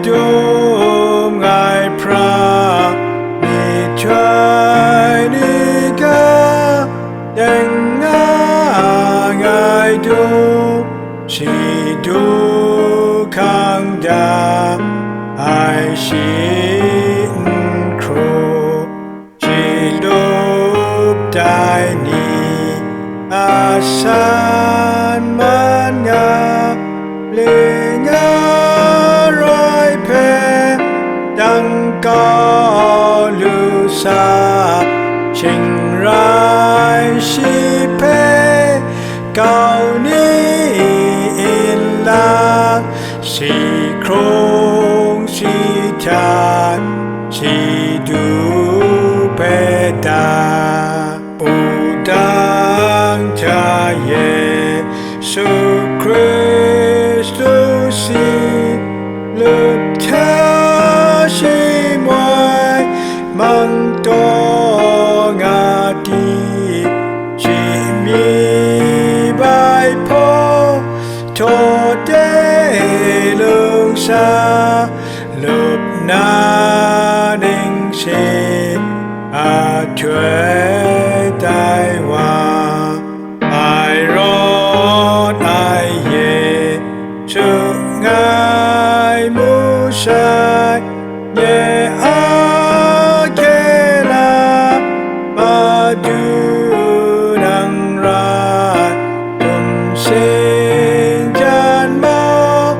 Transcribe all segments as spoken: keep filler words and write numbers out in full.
dum ai hpra, myihtoi ni ga teng nga ai dum, shi du hkang da ai shi n hkru, shi lup dai ni a san man nga, le nga rai hpe, dang kau lu sa, shing rai shi hpe, kau ni nlang, shi hkrung shi htan, shi du hpe ta. Wudang hta Yesu Hkristu si lup hta shi moi, mang taw nga di, shi mi bai hpaw, htaw de lung sa, lup na ning shi a htoi tai wa, ai rawt ai Yesu ngai mu sai, nye a hkye la, Madu nang rai, dum sing jan mau,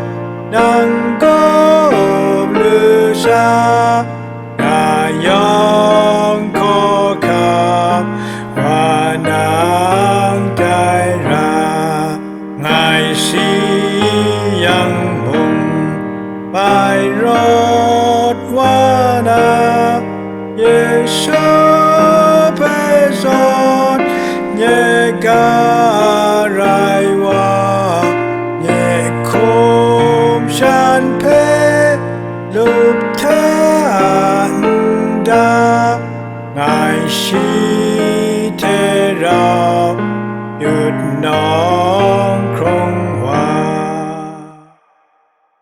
nang gup lu sa, nga yawng hkawhkam wa nang tai ra, ngai si yang mung, bai rawt wa na, Yesu hpe zawn, nye ga rai wa, nye hkum shan hpe lup hta nda, ngai shi